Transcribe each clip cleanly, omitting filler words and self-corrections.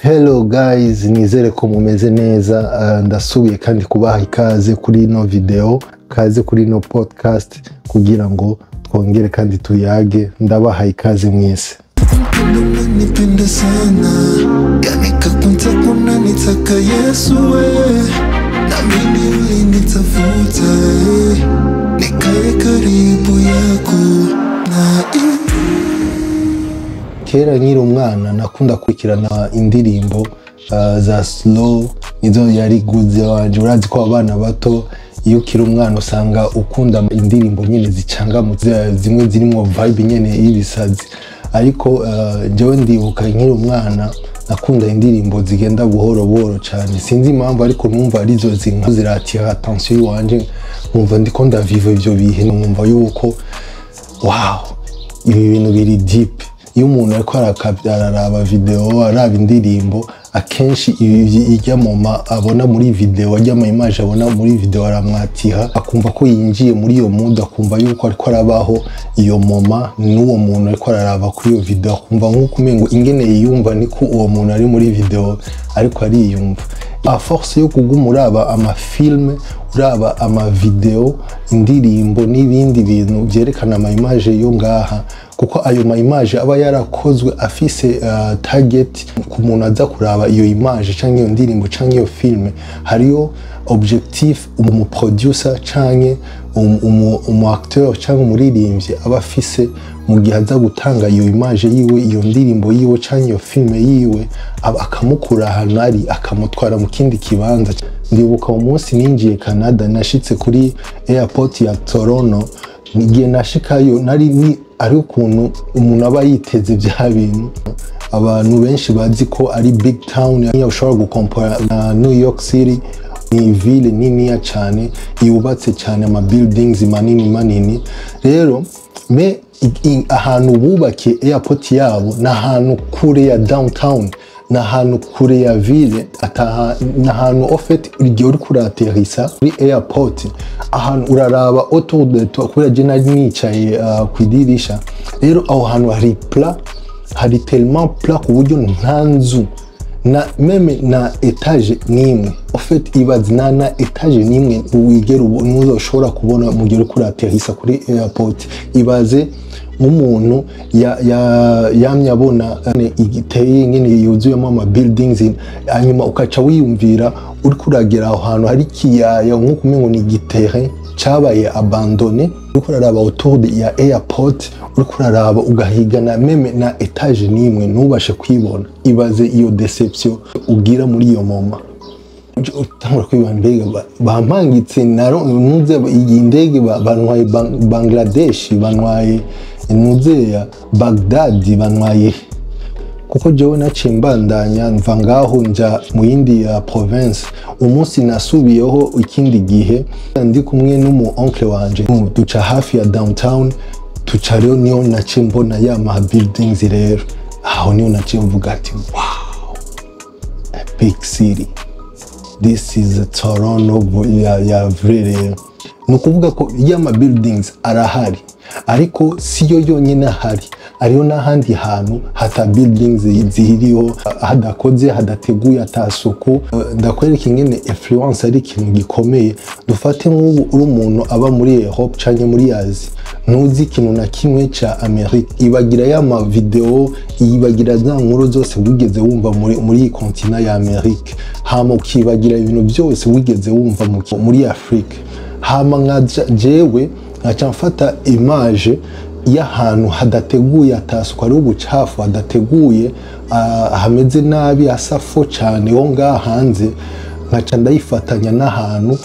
Hello guys, nizere ko mumeze neza. Ndasubiye kandi kubaha ikaze kuri ino video, kaze kuri ino podcast kugira ngo twongere kandi tuyage. Ndabaha ikaze mwese. Unanipenda sana yani kakunta unanitaka Yesu we na mimi ulinitafuta nikae karibu yako na Kera nkiri umwana nakunda kurikirana indirimbo za slow, nizo yari guze wanje. Urazi ko abana bato, iyo ukiri umwana, usanga ukunda indirimbo nyine zicangamutse, zimwe zirimo vibe nyene y'ibisazi. Ariko jewe ndibuka nkiri umwana nakunda indirimbo zigenda buhoro buhoro cyane. Sinzi impamvu, ariko numva arizo zinka ziratira attention iwanje, nkumva ndiko ndaviva ivyo bihe, nkumva yuko wow, ibi bintu biri deep. Iyo umuntu ariko araraba video, araba indirimbo, akenshi ijya moma abona muri video, ajya ama image abona muri video aramwatira, akumva ko yinjiye muri iyo mood, akumva yuko ariko arabaho iyo moment n'uwo muntu ariko araraba kuri iyo video, akumva nk'uko umengo ingene yiyumva niko uwo muntu ari muri video ariko ariyumva. À force yo kuguma uraba ama film, uraba ama video, indirimbo n'ibindi bintu byerekana ama image yo ngaha, kuko ayo ma image aba yarakozwe afise target ku muntu aza kuraba iyo image canke iyo ndirimbo canke iyo film. Hariyo objectif umu producer canke umu acteur canke umuririmbyi aba afise mu gihe aza gutanga iyo image yiwe, iyo ndirimbo yiwe canke iyo film yiwe, akamukura ahantu ari akamutwara mu kindi kibanza. Ndibuka umunsi ninjiye Canada, nashitse kuri airport ya Toronto. Igihe nashikayo nari ni ari ukuntu umuntu aba yiteze bya bintu abantu benshi bazi ko ari big town, ushobora gukompara na New York City. Ni ville niniya cyane, yubatse cyane, ama buildings manini manini. Rero me ahantu bubakiye airport yabo ni ahantu kure ya downtown, ni ahantu kure ya ville, ataha ni ahantu au fait igihe uri kuraterisa kuri airport, ahantu uraraba autour de toi. Kubera je nari nicaye ku idirisha, rero aho hantu hari plat, hari tellement plat ku buryo nta nzu na même na étage n'imwe. Au fait, ibaze na étage n'imwe wigera ushobora kubona mu gihe uriko uraterisa kuri airport. Ibaze nk'umuntu yamye abona iteye nyene yuzuyemo ama buildings, hanyuma ukaca wiyumvira uriko uragera aho hantu hari ikiyaya, nk'uko umengo ni igiterrain cabaye abandonné. Uriko uraraba autour ya airport, uriko uraraba ugahiga na même na étage n'imwe ntubashe kwibona. Ibaze iyo déception ugira muri iyo moment, utangura kwiba: mbega bampangitse nuze iyi ndege bantwaye Bangladesh, bantwaye nuzeya Baghdad, bantwaye? Kuko jewe naciye mbandanya mva ngaho nja mu yindi ya province. Umunsi nasubiyeho ikindi gihe ndi kumwe n'umu oncle wanje, duca hafi ya downtown, tuca rero niyo naciye mbona ya ma buildings. Rero aho niyo naciye mvuga ati: "Wow, a big city, this is a Toronto ya vrai." Rero ni ukuvuga ko y'ama buildings arahari, ariko siyo yonyine ahari, hariho n'ahandi hantu hata buildings ziriho, hadakoze, hadateguye, atasuku. Ndakwereka ingene influence ari ikintu gikomeye. Dufate nk'ubu uri umuntu aba muri Europe canke muri Asie, ntuzi ikintu na kimwe ca Amerika. Ibagira y'ama video, ibagira za nkuru zose wigeze wumva muri iyi continent ya Amerika, hama ukibagira ibintu byose wigeze wumva muri Afrique, hama nka jewe nkaca mfata image y'ahantu hadateguye, atasuku, hariho ubucafu, hadateguye, hameze nabi, hasa fo cyane ho ngaha hanze, nkaca ndayifatanya n'ahantu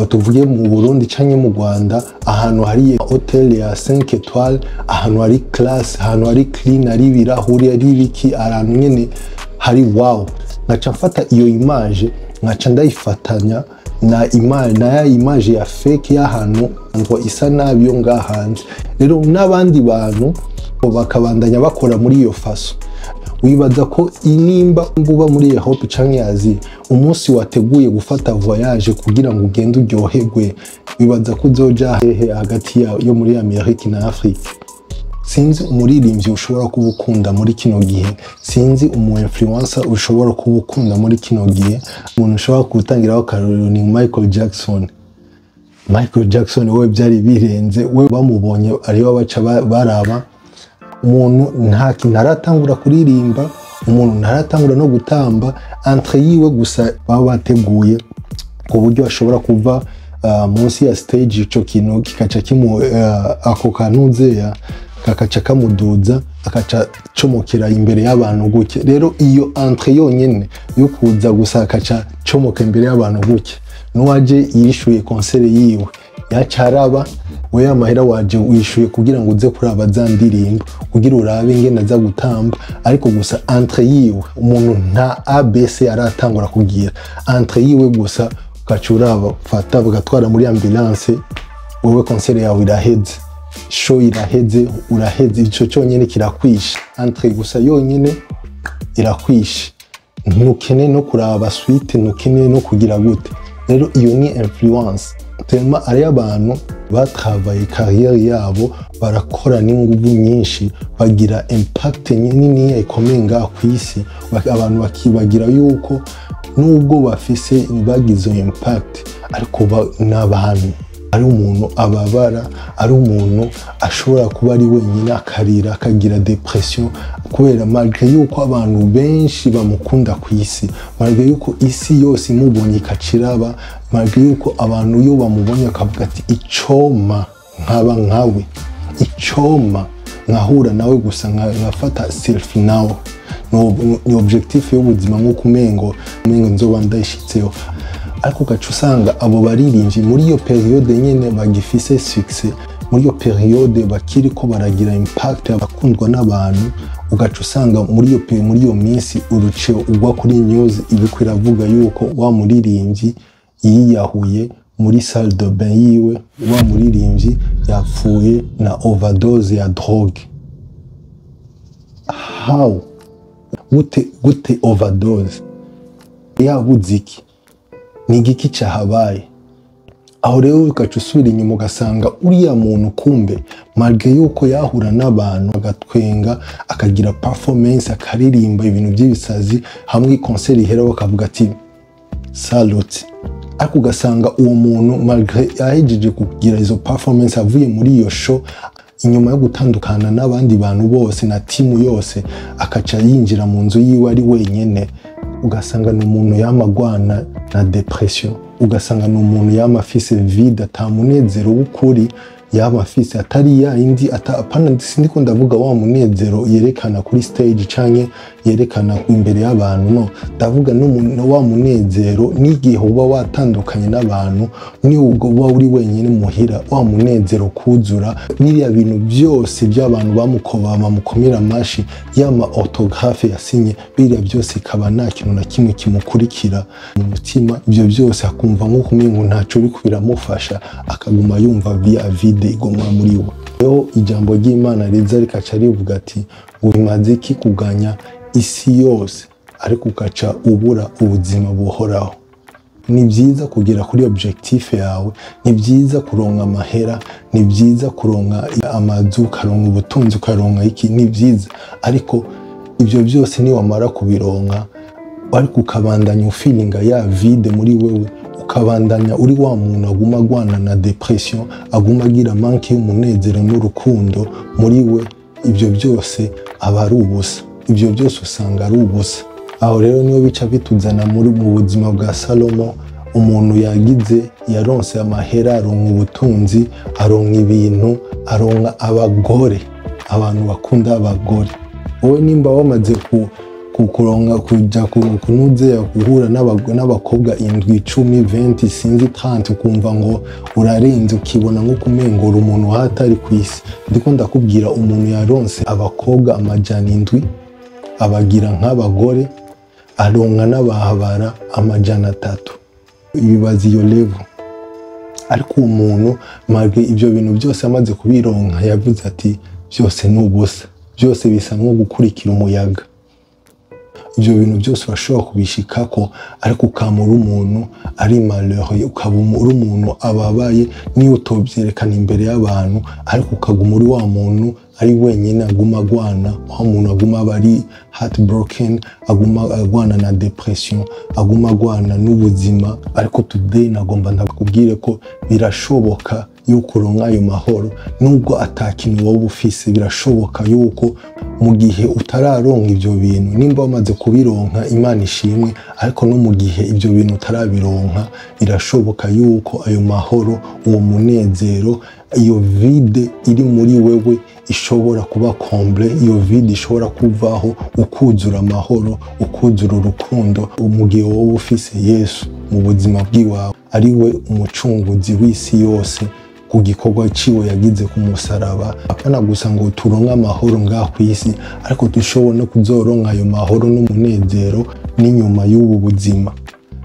tuvuge mu Burundi canke mu Rwanda, ahantu hari hotel ya 5 étoiles, ahantu hari classe, ahantu hari clean, hari ibirahuri, hari ibiki, ahantu nyene hari wow. Nkaca mfata iyo image nkaca ndayifatanya na image na ya image ya fake y'ahantu ngo isa nabi yo ngaha hanze. Rero n'abandi bantu bakabandanya bakora muri iyo façon. Wibaza ko nimba uba muri Europe canke Asie, umunsi wateguye gufata voyage kugira ngo ugende uryoherwe, wibaza ko uzoja hehe hagati yo muri Amerika na Afrique? Sinzi umuririmbyi ushobora kuba ukunda muri kino gihe, sinzi umu influencer ushobora kuba ukunda muri kino gihe. Umuntu ushobora gutangiraho akarorero ni Michael Jackson. Michael Jackson we byari birenze, we bamubonye aribo baca baraba umuntu nta kintu aratangura kuririmba, umuntu ntaratangura no gutamba, entrée yiwe gusa baba bateguye ku buryo ashobora kuva munsi ya stage, ico kintu kikaca kimu ako kantuzeya kakaca kamuduza, akaca comokera imbere y'abantu gutya. Rero iyo entrée yonyene yo kuza gusa akaca comoka imbere y'abantu gutya, n'uwaje yishuye concert yiwe yaca araba we amahera waje wishuye kugira ngo uze kuraba za ndirimbo, kugira urabe ingene aza gutamba. Ariko gusa entrée yiwe, umuntu nta ABC aratangura kugira, entrée yiwe gusa ugaca uraba fata bagatwara muri ambulance, wewe concert yawe iraheze, show iraheze, uraheze. Ico cyonyene kirakwisha, entrée gusa yonyene irakwisha, ntukene no kuraba suite, ntukene no kugira gute. Rero iyo ni influence tellement ari abantu batravaye carrière yabo, barakora n'inguvu nyinshi, bagira impact nini ikomeye ngaha ku isi. Abantu bakibagira yuko nubwo bafise bagize iyo impact, ariko ni abantu, ari umuntu ababara, ari umuntu ashobora kuba ari wenyine akarira, akagira dépression, kubera malgré yuko abantu benshi bamukunda ku isi, malgré yuko isi yose imubonye ikaciraba, malgré yuko abantu iyo bamubonye bakavuga ati icoma nkaba nkawe, icoma nkahura nawe gusa, nkafata selfie nawe, ni objectif y'ubuzima, nk'uko umengo nzoba ndayishitseho. Ariko ugaca usanga abo baririmbyi muri iyo période nyene bagifise succès, muri iyo période bakiriko baragira impact, bakundwa n'abantu, ugaca usanga muri iyo minsi uruce ugwa kuri news ibiko iravuga yuko wa muririmbyi yiyahuye muri salle de bain yiwe, wa muririmbyi yapfuye na overdose ya drogue. How? Gute? Gute overdose? Yabuze iki? Ni igiki cyahabaye aho? Rero ugaca usubira inyuma ugasanga uriya muntu kumbe malgré yuko yahura n'abantu agatwenga, akagira performance, akaririmba ibintu by'ibisazi, hamwe concert ihera bakavuga ati salute, ariko ugasanga uwo muntu malgré yahejeje kugira izo performance, avuye muri iyo show inyuma yo gutandukana n'abandi bantu bose na timu yose, akaca yinjira mu nzu yiwe ari wenyene, ugasanga ni umuntu yama agwana na dépression, ugasanga ni umuntu yama afise vide, ata munezero w'ukuri yaba afise, atari ya indi apana. Sindiko ndavuga wa munezero yerekana kuri stage canke yerekana imbere y'abantu, no ndavuga wa munezero n'igihe uba watandukanye n'abantu, ni ubwo uba uri wenyine muhira, wa munezero kuzura n'iriya bintu byose by'abantu bamukoba, bamukomera amashi, yama autographe yasinye, biriya byose ikaba nta kintu na kimwe kimukurikira mu mutima. Ibyo byose akumva nk'uko umengo ntaco biriko biramufasha, akaguma yumva vya vide iguma muri we. Rero ijambo ry'Imana riza rikaca rivuga ati ngo bimaze iki kuganya isi yose ariko ugaca ubura ubuzima buhoraho? Ni byiza kugera kuri objectif yawe, ni byiza kuronka amahera, ni byiza kuronka amazu, ukaronka ubutunzi, ukaronka iki, ni byiza. Ariko ibyo byose niwamara kubironka, ariko ukabandanya ufeelinga ya vide muri wewe, ukabandanya uri wa muntu aguma agwana na dépression, aguma agira manque y'umunezero n'urukundo muri we, ibyo byose aba ari ubusa, ibyo byose usanga ari ubusa. Aho rero niyo bica bituzana mu buzima bwa Salomo, umuntu yagize yaronse amahera, aronka ubutunzi, aronka ibintu, aronka abagore, abantu bakunda abagore. Wowe nimba wamaze kuronka kuja kunuze guhura n'abakobwa 7, 10, 20, sinzi 30, ukumva ngo urarenze, ukibona nko kumengora umuntu hatari ku isi. Ndiko ndakubwira umuntu yaronse abakobwa 700, abagira nk'abagore, aronka n'abahabara 300. Ibibaza iyo level. Ariko uwo muntu malgré ibyo bintu byose amaze kubironka, yavuze ati byose ni ubusa, byose bisa nko gukurikira umuyaga. Ibyo bintu byose urashobora kubishikako, ariko ukaba uri umuntu ari malheureux, ukaba uri umuntu ababaye, niyo utobyerekana imbere y'abantu, ariko ukaguma uri wa muntu. ari wenyine, aguma agwana, wa muntu aguma aba ari heartbroken, aguma agwana na depression, aguma agwana n'ubuzima. Ariko today nagomba ndakubwire ko birashoboka yuko uronka ayo mahoro nubwo atakintu wowe ufise. Birashoboka yuko mu gihe utararonka ibyo bintu, nimba wamaze kubironka, Imana ishimwe, ariko no mu gihe ibyo bintu utarabironka, birashoboka yuko ayo mahoro, uwo munezero, iyo vide iri muri wewe ishobora kuba comblé, iyo vide ishobora kuvaho, ukuzura amahoro, ukuzura urukundo, mu gihe wowe ufise Yesu mu buzima bw'iwawe, ari we umucunguzi w'isi yose, ku gikorwa ciwe yagize ku musaraba. Apana gusa ngo turonke amahoro ngaha ku isi, ariko dushobora no kuzoronka ayo mahoro n'umunezero n'inyuma y'ubu buzima.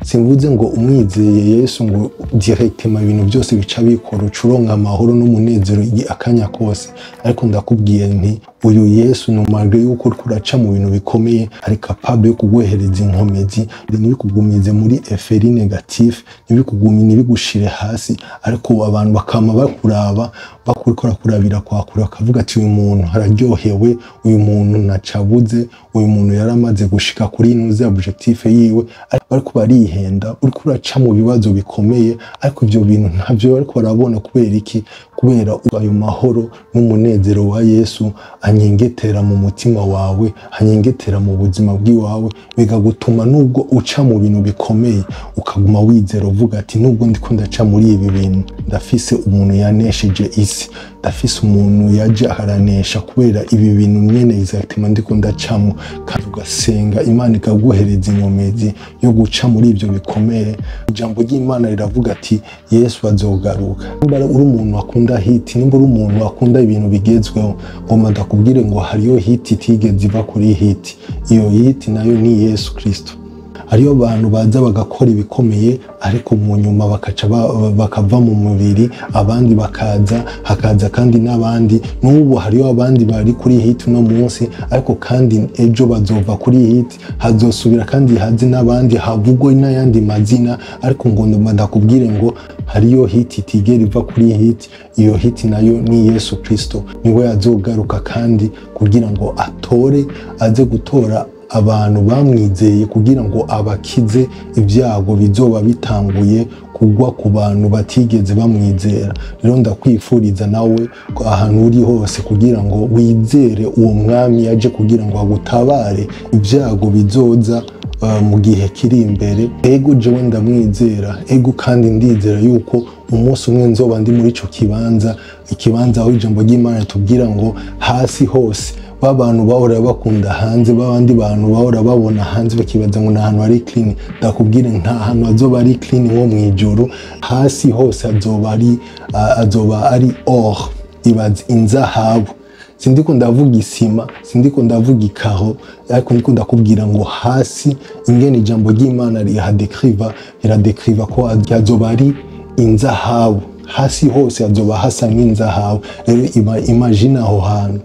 Simvuze ngo umwizeye Yesu ngo directement ibintu byose bica bikora, ucuronka amahoro n'umunezero akanya kose, ariko ndakubwiye nti uyu Yesu, no malgré yuko uriko uraca mu bintu bikomeye, ari capable yo kuguhereza inkomezi, ntibikugumize muri effet négatif, ntibikugumye, ntibigushire hasi, ariko abantu bakama bakuraba, bakuriko kurabira kwakura, bakavuga ati: "Uyu muntu araryohewe, uyu muntu ntacabuze, uyu muntu yaramaze gushika kuri inuze objectif yiwe." Ariko barihenda. Uriko uraca mu bibazo bikomeye, ariko ivyo bintu ntavyo bariko barabona. Kubera iki? Kubera ayo mahoro n'umunezero wa Yesu anyengetera mu mutima wawe, anyengetera mu buzima bw'iwawe, bikagutuma nubwo uca mu bintu bikomeye ukaguma wizera, uvuga ati: "Nubwo ndiko ndaca muri ibi bintu, ndafise umuntu yanesheje isi, ndafise umuntu yaje aranesha kubera ibi bintu nyene exactement ndiko ndacamo." Kandi ugasenga, Imana ikaguhereza inkomezi yo guca muri ibyo bikomeye. Ijambo ry'Imana riravuga ati Yesu azogaruka. Nimba uri umuntu akunda hit, nimba uri umuntu akunda ibintu bigezweho, ngomba ndakubwire ngo hariyo hit itigeze iva kuri hit. Iyo hit nayo ni Yesu Kristo. Hariyo abantu baza bagakora ibikomeye, ariko mu nyuma bakaca bakava mu mubiri, abandi bakaza, hakaza kandi n'abandi. N'ubu hariyo abandi bari kuri hit uno munsi, ariko kandi ejo bazova kuri hit, hazosubira kandi haze n'abandi, havugwe n'ayandi mazina. Ariko ngo ndakubwire ngo hariyo hit itigera iva kuri hit. Iyo hit nayo ni Yesu Kristo. Niwe azogaruka kandi kugira ngo atore, aze gutora abantu bamwizeye, kugira ngo abakize ibyago bizoba bitanguye kugwa ku bantu batigeze bamwizera. Rero ndakwifuriza nawe ko ahantu uri hose kugira ngo wizere uwo mwami yaje kugira ngo agutabare ibyago bizoza mu gihe kiri imbere. Ego, jewe ndamwizera. Ego, kandi ndizera yuko umunsi umwe nzoba ndi muri ico kibanza, ikibanza aho ijambo ry'Imana ritubwira ngo hasi hose ba bantu bahora bakunda hanze, babandi bantu bahora babona hanze bakibaza ngo ni ahantu hari clean, ndakubwire nta hantu hazoba ari clean nko mu ijoro. Hasi hose azoba ari or. Ibaze inzahabu. Sindiko ndavuga isima, sindiko ndavuga ikaro, ariko ndiko ndakubwira ngo hasi ingene ijambo ry'Imana rihadekriva, riradekriva ko hazoba ari inzahabu. Hasi hose hazoba hasa nk'inzahabu. Rero imagine aho hantu.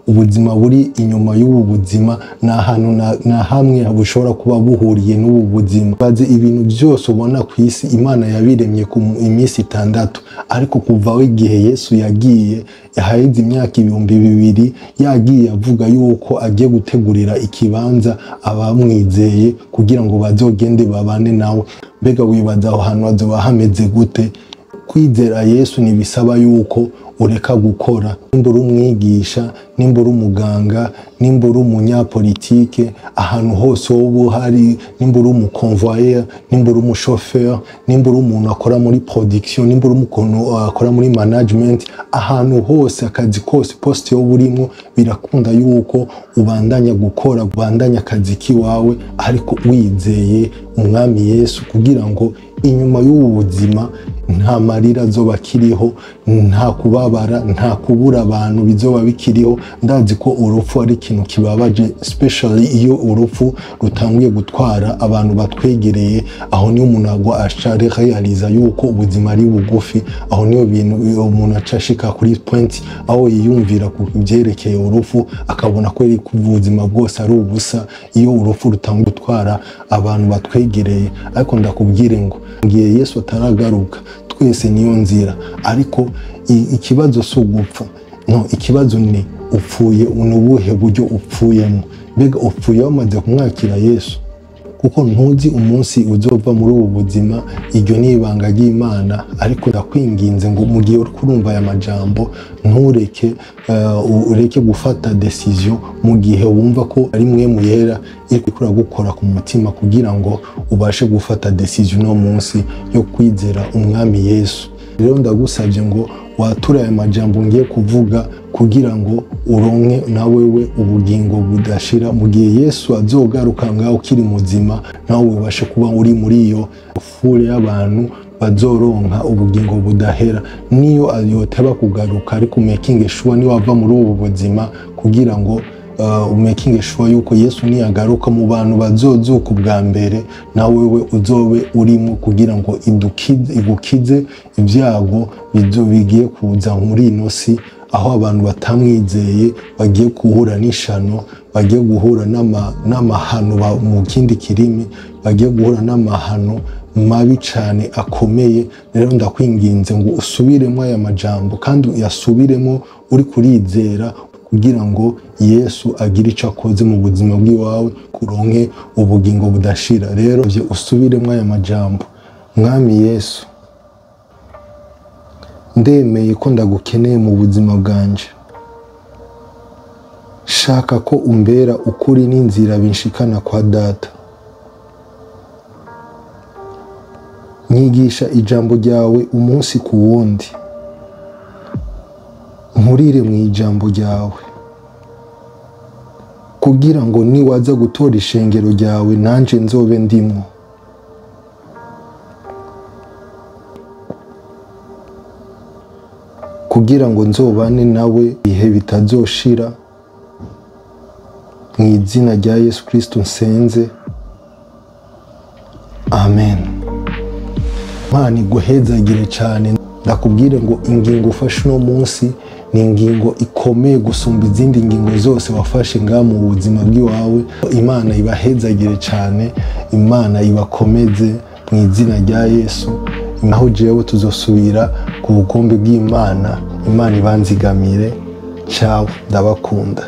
Ubuzima buri inyuma y'ubu buzima ni ahantu na hamwe bushobora kuba buhuriye n'ubu buzima. Baze ibintu byose ubona ku isi, Imana yabiremye ku iminsi 6, ariko kuva aho igihe Yesu yagiye, yaheze imyaka 2000, yagiye avuga yuko agiye gutegurira ikibanza abamwizeye kugira ngo bazogende babane nawe. Mbega wibaza aho hantu hazoba hameze gute? Kwizera Yesu ntibisaba yuko ureka gukora. Nimba uri umwigisha, nimba uri umuganga, nimba uri umunyapolitike, ahantu hose wowe uhari, nimba uri umukonvoyeur, nimba uri umushoferi, nimba uri umuntu akora muri production, nimba uri umuntu akora muri management, ahantu hose, akazi kose, poste yoba urimo, birakunda yuko ubandanya gukora, ubandanya akazi kiwawe, ariko wizeye umwami Yesu, kugira ngo inyuma y'ubu buzima nta marira azoba akiriho, nta kubabara, nta kubura abantu bizoba bikiriho. Ndazi ko urupfu ari ikintu kibabaje, especially iyo urupfu rutanguye gutwara abantu batwegereye. Aho niyo umuntu agwa aca realiza yuko ubuzima ari bugufi. Aho niyo bintu umuntu aca ashika kuri point aho yiyumvira ku byerekeye urupfu, akabona ko ubuzima bwose ari ubusa, iyo urupfu rutanguye gutwara abantu batwegereye. Ariko ndakubwire ngo ngiye Yesu ataragaruka, twese niyo nzira. Ariko ikibazo si ugupfa, no ikibazo ni Upfuye unubuhe buryo upfuyemo? Mbega upfuye wamaze kumwakira Yesu? Kuko ntuzi umunsi uzova muri ubu buzima, iryo ni ibanga ry'Imana. Ariko ndakwinginze ngo mu gihe uri kurumva aya majambo, ntureke ureke gufata decision mu gihe wumva ko ari Mpwemu Yera iri kuragukora ku mutima, kugira ngo ubashe gufata decision no munsi yo kwizera Umwami Yesu. Rero ndagusabye ngo wature aya majambo ngiye kuvuga, kugira ngo uronke na wewe ubugingo budashira mu gihe Yesu azogaruka ngaho ukiri muzima, nawe ubashe kuba uri muri iyo foule y'abantu bazoronka ubugingo budahera. Niyo yoteba kugaruka, ariko making sure ni wava muri ubu buzima, kugira ngo making sure yuko Yesu niyagaruka mu bantu bazozuka ubwa mbere, na wewe uzobe urimo, kugira ngo igukize ibyago bigiye kuza muri ino si, aho abantu batamwizeye bagiye guhura n'ishano, bagiye guhura n'amahano mu kindi kirimi, bagiye guhura n'amahano mabi cyane akomeye. Rero ndakwinginze ngo usubiremo aya majambo, kandi uyasubiremo uri kurizera, kugira ngo Yesu agire icyo akoze mu buzima bw'iwawe, kuronke ubugingo budashira. Rero usubiremo aya majambo: Mwami Yesu, ndemeye ko ndagukeneye mu buzima bwanje. Shaka ko umbera ukuri n'inzira binshikana kwa Data. Nyigisha ijambo ryawe umunsi ku wundi, nkurire mu ijambo ryawe, kugira ngo niwaza gutora ishengero ryawe nanje nzobe ndimwo. Kugira ngo nzobane nawe ibihe bitazoshira. Mu izina rya Yesu Kristo nsenze, amen. Imana iguhezagire cyane. Ndakubwire ngo ingingo ufashe uno munsi ni ingingo ikomeye gusumba izindi ngingo zose wafashe ngaha mu buzima bw'iwawe. Imana ibahezagire cyane, Imana ibakomeze mu izina rya Yesu. Naho jewe tuzosubira ku bukombe bw'Imana. Imana ibanzigamire. Ciao, ndabakunda.